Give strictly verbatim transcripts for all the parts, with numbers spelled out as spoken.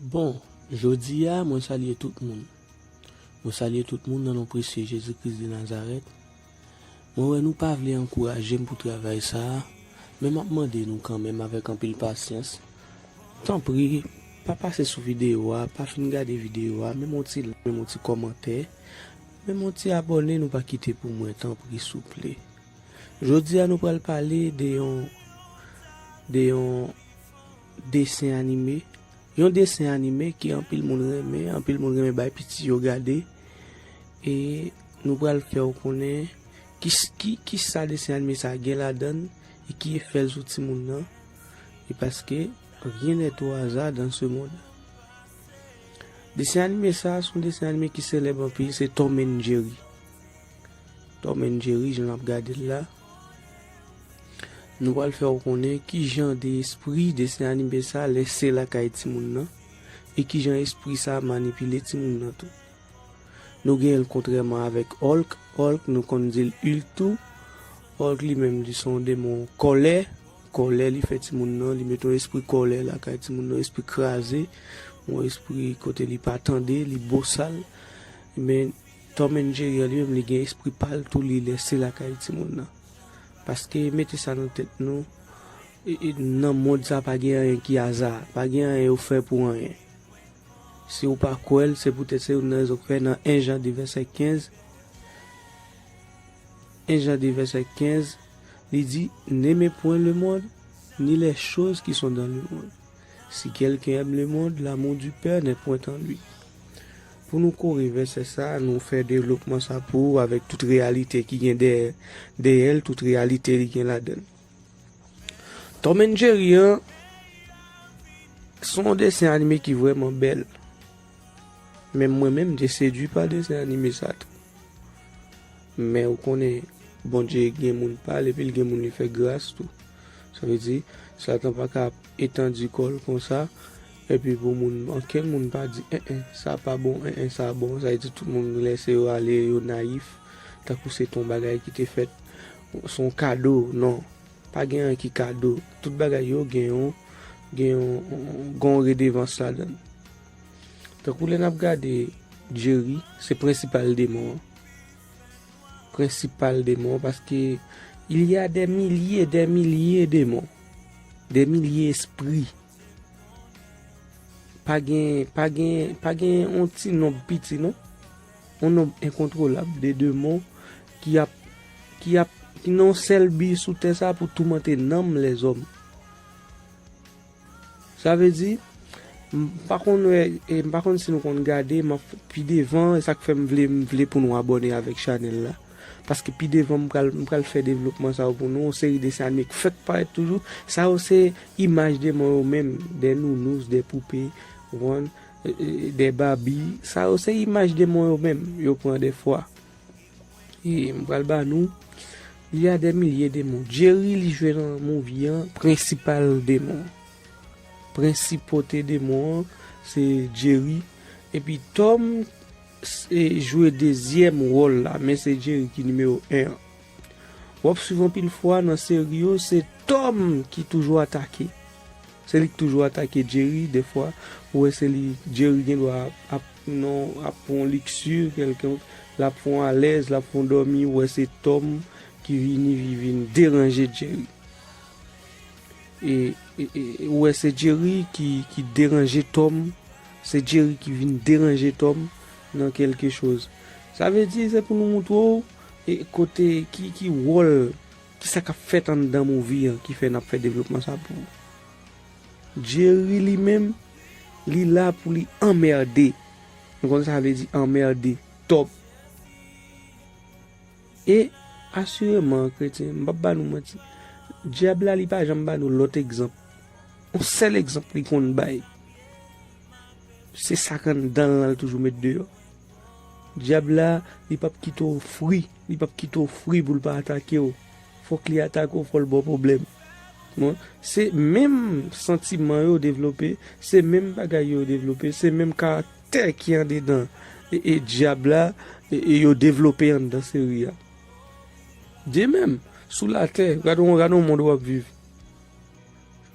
Bon, jodi a, mwen salye tout moun. Mwen salye tout moun nan non presye Jezi Kris de Nazarèt. Mwen wè nou pa vle ankouraje m pou travay sa a, men m ap mande nou kanmenm avèk anpil pasyans. Tanpri, pa pase sou videyo a, pa fin gade videyo a, menm yon ti like, menm yon ti kòmantè, menm yon ti abòne nou pa kite pou mwen, tanpri, souple. Jodi a, nou pral pale de yon, de yon desen anime. Yon desen anime ke anpil moun renmen, anpil moun renmen bay piti yo gade. E nou pral fè w konnen ki, ki, ki sa desen anime sa gen ladan l e ki efè l sou timoun nan. E paske rien n'est au hasard dans ce monde. Desen anime sa, se yon desen anime ki selèb anpil, se Tom and Jerry. Tom and Jerry, jan n ap gade l la. Nou pral fè w konnen ki jan de espri desen anime sa lèse lakay timoun nan e ki jan espri sa manipile timoun nan tou. Nou genyen l kontrèman avèk Hulk. Hulk, nou konn di l Hulk tou. Hulk li menm, li se yon demon kòlè. Kòlè li fè timoun nan, li mete yon espri kòlè lakay timoun nan, espri kraze, yon espri kote li pa tande, li bosal. Men, Tom and Jerry an li menm, li gen espri pa l tou, li lèse lakay timoun nan. Paske mete sa nan tèt nou, e, e, nan mond sa pa gen anyen ki aza, pa gen anyen yo fè pou anyen. Si w pa kwè l, se poutèt se youn nan rezon k fè nan en Jan de vèsè kenz, en Jan de vèsè kenz, li di, N'aimez point le monde, ni les choses qui sont dans le monde. Si quelqu'un aime le monde, l'amour du Père n'est point en lui. Pou nou kore vèsè sa, nou fè devlopman sa pou ou avèk tout reyalite ki gen dèyè, dèyè l, tout reyalite li gen ladan l. Tom and Jerry an, se yon desen anime ki vrèman bèl. Men mwen menm, m te sedui pa desen anime sa tou. Men ou konnen, Bondye gen moun pa l, epi l gen moun li fè gras tou. Sa vle di, Satan pa ka etandi kò l konsa, epi pou moun, ankenn moun pa di, en, en, sa pa bon, en, en, sa bon. Sa vle di, tout moun lèse yo ale, yo nayif, tankou se te yon bagay ki te fèt, se yon kado, non. Pa gen anyen ki kado. Tout bagay yo gen yon, gen yon, gen yon redevans ladan l. Tankou lè n ap gade Jerry, se prensipal demon an. Prensipal demon, paske il y a des milliers, des milliers démons, des milliers esprits. Pa gen, pa gen, pa gen yon ti nonb piti, non. Yon nonb enkontwolab de demon ki ap, ki ap, ki nan yon sèl bi sou tè sa pou toumante nanm lèzòm. Sa vle di, m pa konn wè, e m pa konn si nou konn gade, m ap pi devan, e sa k fè m vle, m vle pou nou abòne avèk chanèl la. Paske pi devan, m pral, m pral fè devlopman sa yo pou nou, yon seri desen anime k fèk parèt toujou. Sa yo se imaj demon yo menm, des nounous, des poupées, ou konprann, e, e, des Barbie. Sa yo se imaj demon yo menm, yo pran dèfwa. E m pral ba nou, il y a des milliers démons. Jerry, li jwe nan movie an, prensipal demon. Prensipal demon an, se Jerry. Epi Tom, se jwe dezyèm wòl la, men se Jerry ki nimewo en an. W ap swiv anpil fwa nan seri yo, se Tom ki toujou atake. Se li k toujou atake Jerry, dèfwa, ou wè se li, Jerry gendwa ap, ap, non, ap pran yon liksir kèlkonk, l ap fè yon alèz, l ap fè yon dòmi, ou wè se Tom ki vini, vi-, vin deranje Jerry. E, e, e, ou wè se Jerry ki, ki deranje Tom, se Jerry ki vin deranje Tom nan kèlke choz. Sa vle di, se pou nou montre w, e, kote, ki, ki wòl, ki sa k ap fèt anndan movie an ki fè n ap fè devlopman sa pou ou. Jerry li menm, li la pou li anmède. Nou konn sa vle di anmède, top. E asireman, kretyen, m p ap ba nou manti. Dyab la, li pa janm ba nou lòt egzanp. Yon sèl egzanp li konn bay. Se sa k anndan l lan l toujou met deyò. Dyab la, li p ap kite w fri, li p ap kite w fri pou l pa atake w. Fòk li atake w, fò l ba w pwoblèm. Bon, se menm santiman yo devlope, se menm bagay yo devlope, se menm karaktè ki andedan e, e dyab la, e, e yo devlope anndan seri a. De menm, sou latè, gade yon, gade yon mond w ap viv.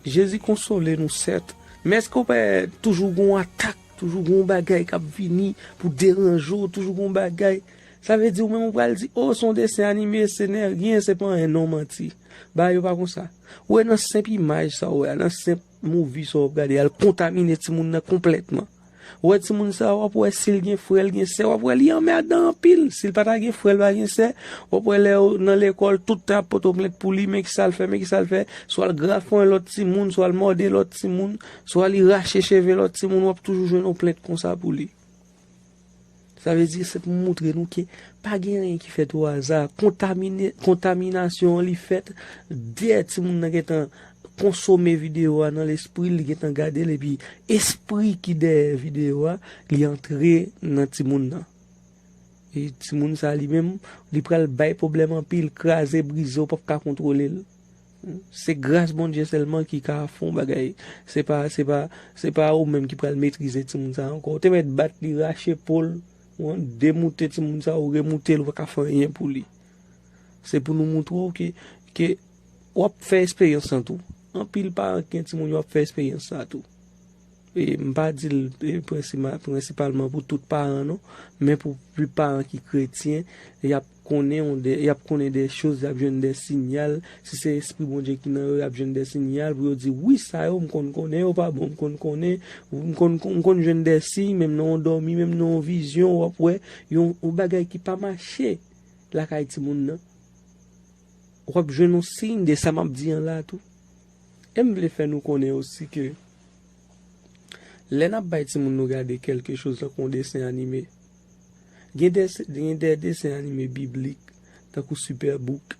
Jezi konsole nou, sèt, Men èske w pa toujou gen yon atak, toujou gen yon bagay k ap vini pou deranje w, toujou gen yon bagay? Sa vle di ou menm ou pral di, o, se yon desen anime, se nè ryen, se pa anyen, non, manti. Bagay yo pa konsa. Ou wè nan senp imaj sa ou wè a, nan senp movie sa w ap gade a, l kontamine timoun nan konplètman. Ou wè timoun sa a, w ap wè si l gen frè, l gen sè, w ap wè li anmèdan anpil. Si l pa ta gen frè, l pa gen sè, w ap wè lè yo nan lekòl, tout tan ap pote w plent pou li, men kisa l fè, men kisa l fè. Swa l grafe yon lòt timoun, swa l mòde lòt timoun, swa li rache cheve lòt timoun, w ap toujou jwenn yon plent konsa pou li. Sa vle di, se pou moutre nou ke pa gen anyen ki fèt o aza. Kontamine, kontaminasyon an li fèt dèyè timoun nan gentan konsome videyo a nan lespri l, li gentan gade l, epi espri ki dèyè videyo a, li antre nan timoun nan. E timoun sa li menm, li pral bay pwoblèm anpil, kraze, brize, w p ap ka kontwole l. Se gras Bondye sèlman ki ka fè yon bagay. Se pa, se pa, se pa ou menm ki pral metrize timoun sa ankò. Ou te mèt bat li, rache po l, ou demoute timoun sa, ou remoute l, ou pa ka fè anyen pou li. Se pou nou moutre w ke, ke w ap fè esperyans lan tou. Anpil paran ki gen timoun yo ap fè esperyans sa tou. E m pa di l, e, prensima-, prensipalman pou tout paran, non, men pou, pou paran ki kretyen, y ap konnen yon de, y ap konnen de choz, y ap jwenn de sinyal. Si se espri Bondye ki nan yo, y ap jwenn de sinyal pou yo di, wi, sa yo m konn konnen yo pa bon, m konn konnen, m konn, m konn jwenn de siy, menm nan yon dòmi, menm nan yon vizyon, w ap wè yon, yon bagay ki pa mache lakay timoun nan. W ap jwenn yon siy de sa m ap di an la tou. E m vle fè nou konnen osi ke lè n ap bay timoun nou gade kèlke choz tankou yon desen anime, gen de, gen de desen anime biblik, tankou Superbook,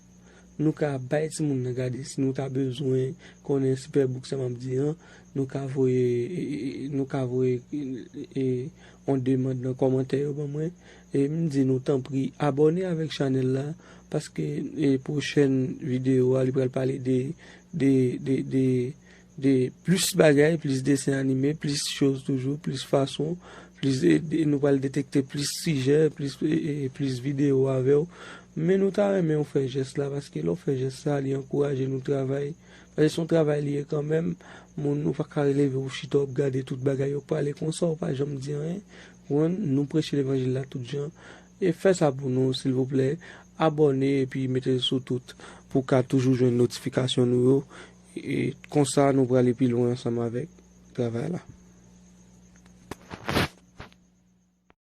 nou ka bay timoun nan gade si nou ta bezwen konnen Superbook sa m ap di an, nou ka voye, e, e, nou ka voye, e, e, yon demann nan kòmantè yo ban mwen. E m di nou tanpri abòne avèk chanèl la, paske, e, pwochèn videyo a, li pral pale de, de, de, de, de plis bagay, plis desen anime, plis choz toujou, plis fason, plis de, de, nou pral detekte plis sijè, plis, e, e, plis videyo avè w. Men nou ta renmen w fè jès la, paske lè w fè jès la, li ankouraje nou travay. Paske se yon travay li ye kanmenm, moun ou pa ka leve ou chita w ap gade tout bagay yo pale konsa, ou pa janm di anyen. Konprann? Nou preche levanjil la tout jan. E fè sa pou nou, silvouplè. Abòne epi mete l sou tout pou w ka toujou jwenn notifikasyon nou yo. E konsa, nou prale pi lwen ansanm avèk travay la.